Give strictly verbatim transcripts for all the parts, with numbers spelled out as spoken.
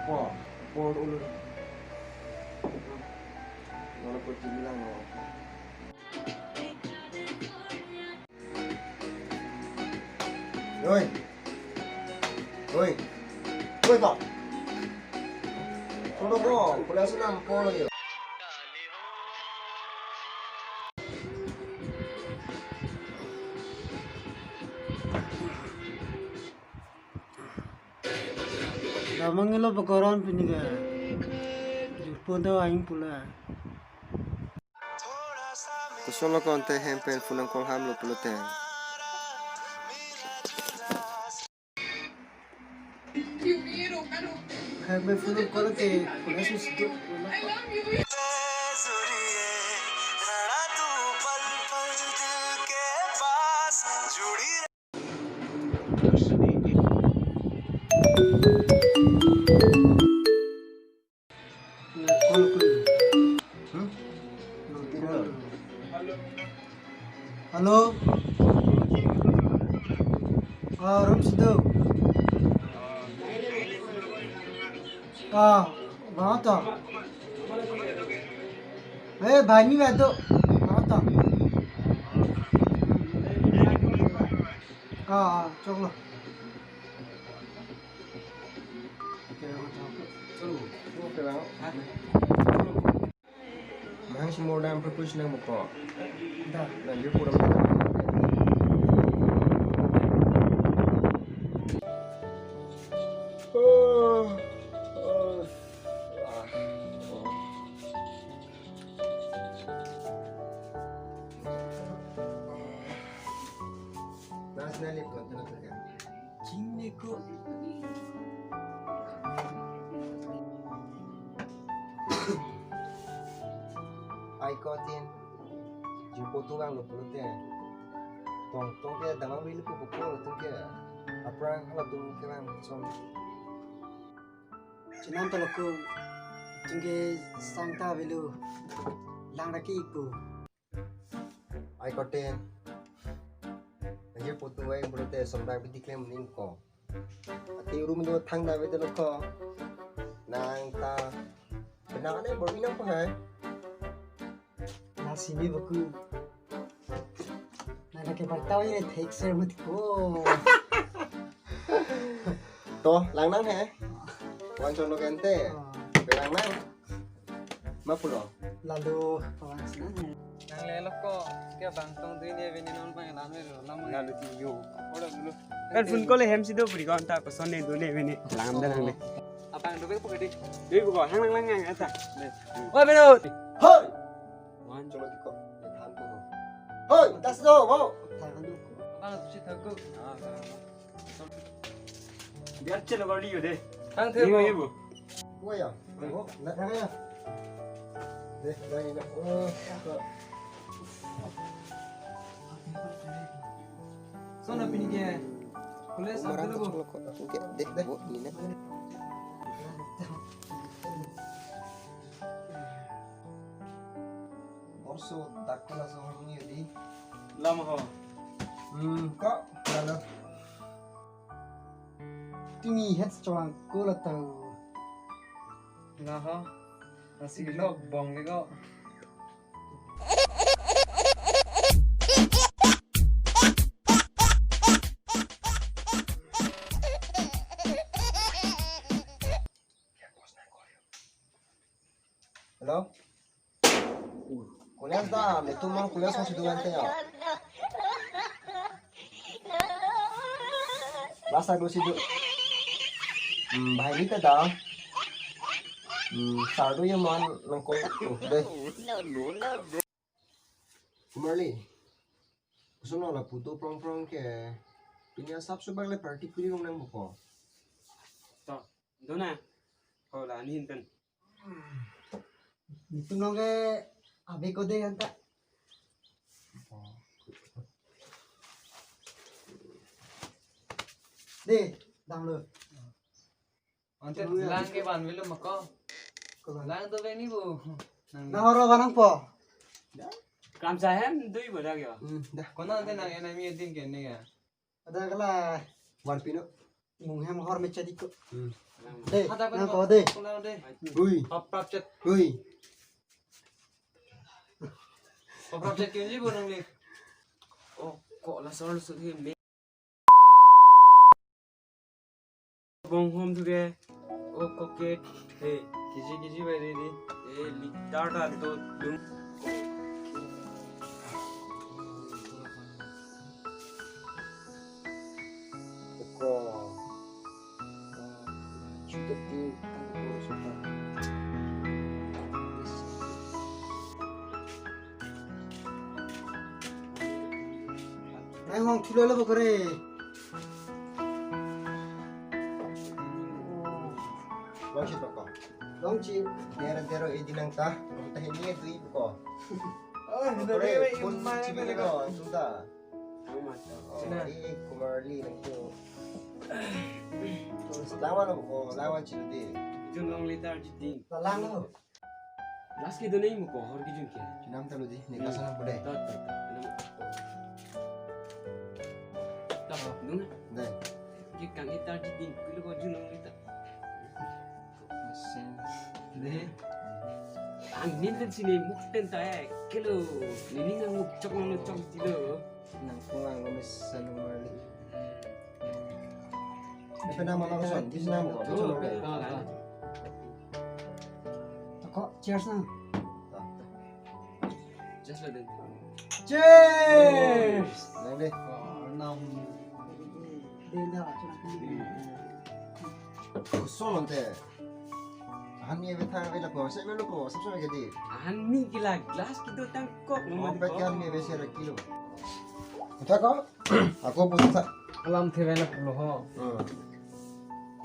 Po, po ulo. Wala po timilang lo. Oi. Oi. Oi, kok. Solo ko, pula sunam ko yo. Damang ilo bokoron pini ke. Jurpon to aing pula. Kosonlo konte hem pen phone nang call ham lo pulote. Hem pen phone nang call ke, pula sus tu. Hello. Ah, room situ. Ah, bang to. Eh, bang ni bedo. Bang to. Ah, ah, choklo. Bang si modam propose nang moko. Da. Nang dia pura. Oh, oh, ah, oh. Nang sini lip ko, tena tena. Chingni ko. Ai ko tin. Jumpo tungang lo pulote. Tong tong ke damang wili ko ko lo tung ke. Aphrang halatum ke bang som. Chenam talo ko, tung ke sangta avelo, lang raki ipo. Ai kote, aje putu ai pulote somdak bidi klem ning ko. Ati room do thang da bete lo ko. Nang ta, benang ane bor inang ko hai. Na simi baku. Na lake bartaw ye thek ser mut ko. To, lang nang he. Wan sono kente. Ah. Lang nang. Ma pulo. Lalu, kawan senang he. Nang lelo ko, ke bang tong dui ne bini non bang lam lo, lam lo. Lalu tiyo. Ora dulu. Kan phone call hem sido beri ko anta koson ne dune bini. Lang da lang ne. Abang dubek pukadi. Dui buko, hang lang lang hang ata. Wah, belo. Hoi. Wan cholo tiko. Than ko. Hoi, das do, wo. Than ko. Abang tu si than ko. Ah, than ko. Biar chelo kali yo de. Tang the. Ibu, ibu. Wo ya. Wo, na, na, na. De, na, na. Oh, ko. Sona pini ke. Kule sa Marang dulu. Ko, ko, ko, de, de, wo, ni na. Orso dakku laso horni di. Lam ho. Hmm, kok lalu. Timi het chowang ko la tau. Laho. Nasi lo bong le ko. Hello? Kulas da, netum mang kulas masih dua ante ya. Last aku situ. Hmm, bahai ni da. Hmm, sardu yang man nangkol. Oh, deh. Kumarli. Kusun lo la putu prong prong ke. Pini asap subak le party kuri kong nang buko. To, dona. Ko la ni hinten. Netum long ke abe ko de anta. De, dam lo. Ante lang ke ban velo mako. Ko lang. Lang to beni bu. Nang horo banang po. Kam sa hem dui bodak yo. Hmm, dah. Kono ante nang enami din ke ne ya. Ada kala. Wan pino. Mung hem hor mecha diko. Hmm. Dei, nang ko dei. Hui. Paprap chet. Hui. Paprap chet kenji bo nangli. Oh, kok laso laso he me. Bong hom tu ke. Oh, kok ke. He. Kiji kiji bai dei dei. Eh, litar ta do dung. Ko. Chuta ti. Nang hong thulo lo bo kore. Long si toko. Long si. Dero dero edi nang ta. Long ta hini dui ko. Oh, kore, dero phone imang si chini ko. Ko, sunda. Ang mas. Oh, sina. Eh, Kumarli nang tu. Lawan ko, lawan si dei. Jun long litar jiting. Lalang lo. Last ke do nai mo ko hor ki jun ke. Chinam ta lo dei, ne ka sana pudai. Tot, tot, tot. Tot, dun na. Dai. Ki kang itar di din, kilo ko jun ang itar. Mesin. Dei. Ang nin kan sini muk ten ta eh. Kilo. Nini nang muk chok nang chok tilo. Nang pulang ko mes selalu mali. Apa nama kosong? Di sana mo ko. Di sana mo ko. Toko, cheers na. Just like that. Cheers! Nang dei. Oh, nam. Dei, dei, cheers. Kosong te. Ahan mi ave tha ave lapu, se ave lapu, sab sab ke dei. Ahan mi kila glass kedo tangkok. Oh, nomor pek ko. Ahan mi ave se ra kilo. Utha ko? Ako pusa. Alam the ave lapu lo ho. Hmm.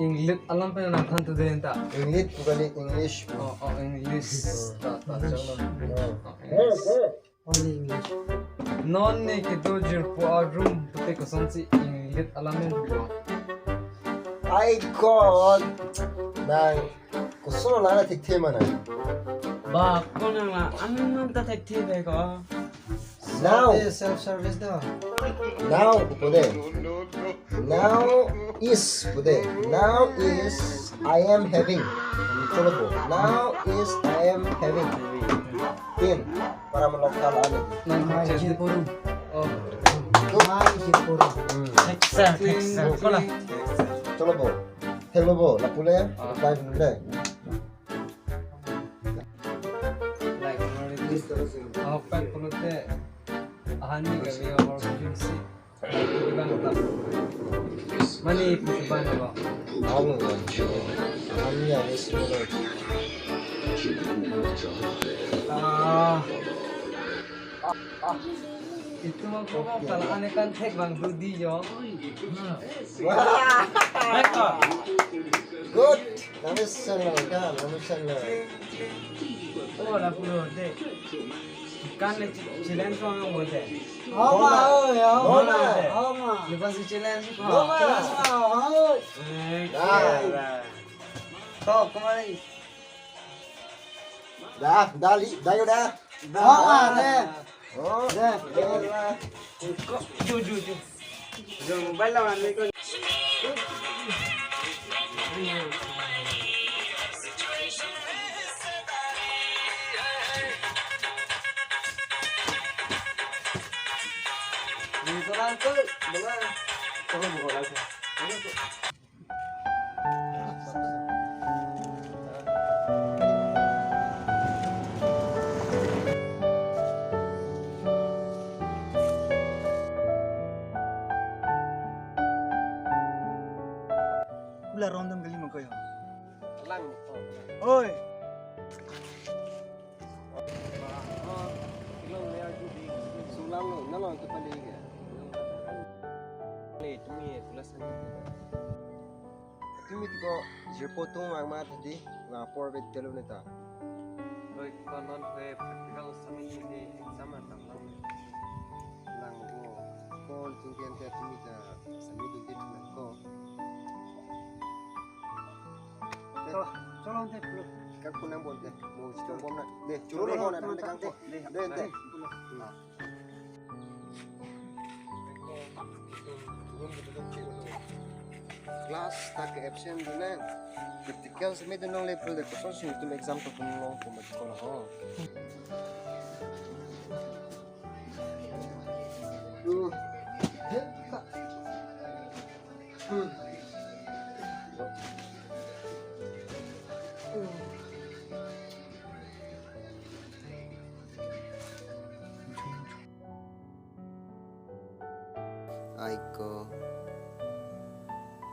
English alam pen nangthan tu dei ta. English bukan English. Oh, oh, English. Hmm. Ta, ta, chalo. Hmm. Oh, English. Only English. Non ne kedo jirpo arum pute kosonsi English alam pen pulo. Ai ko. Nang kosonlo la thekthe ma nang. Ba, ko nang la, an nang ta thekthe ave ko. Now. Self service do. Now, pu dei. Now is pu dei. Now is I am having. Chalo bo. Now is I am having. Tin. Para malok kala ani. Nang mai jin puru. Oh. Mai jin puru. Hmm. Excel, Excel. Kola. Chalo bo. Hello bo. Lapu le. Ah. Reply dun le. Like already. Ahok pen pulote ahan ni kami abang jun si. Mani pusi ban ba. Amo. Ahan ni ave si lo. Ah. Itu mangko mangko kala ane kan thek bang dudi jo. Wah. Good. Nami senang kan, nami senang. Oh, lapu lo dei. Kan le challenge ko ang bolte. Homa, oh, ya, homa, homa. Homa. Lepas si challenge ko. Homa. Challenge ko, homa. Eh, dah. Kira. To, kemari. Dah, dah, li, dah, yo, dah. Dah. Homa, dei. Oh. Dei. Ko, ju, ju, ju. Jong mobile lawan ni ko. Ni orang tu, mana? Kalau buka lagi. Kula rondong kali mo kayo. Lang. Oi. Sulam lo, nalo ang kepala ke. Le, tumi, tulas ang. Tumi ko jirpo tung ang mat di, nga por bet telo neta. Oi, konon ke practical sami ni exam atang lang. Lang ko, kon tinggen te tumi ta sami di dit lang ko. Chalo, chalo ante pulo. Kak kunang bonte. Mo chalo bomna. Dei, chalo bomna, dei, dei, kang te. Dei, dei. Pulo. Hmm. Class ta ke absent dunang. Practical si me dunlongle pulote kosonsi itum exam ta dunlong pu mat ko na ho. Hmm. Hmm. Aiko,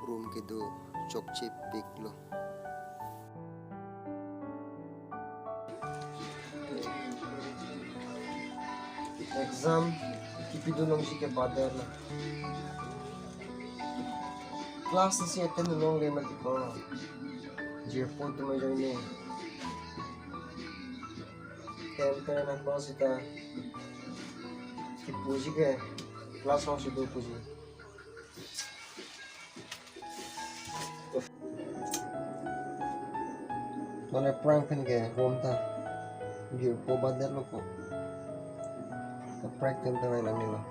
room kedo chokche piklo. Exam kipi dunlongsi ke bader lo. Class si attend dunlongle mati ko. Jirpo atum ajoine. Temper na ko sita. Kipuji ke class alongsi do puji. Mane prank pen ke room ta. Jirpo bader lo ko. Ka prank pen ta nang nilo.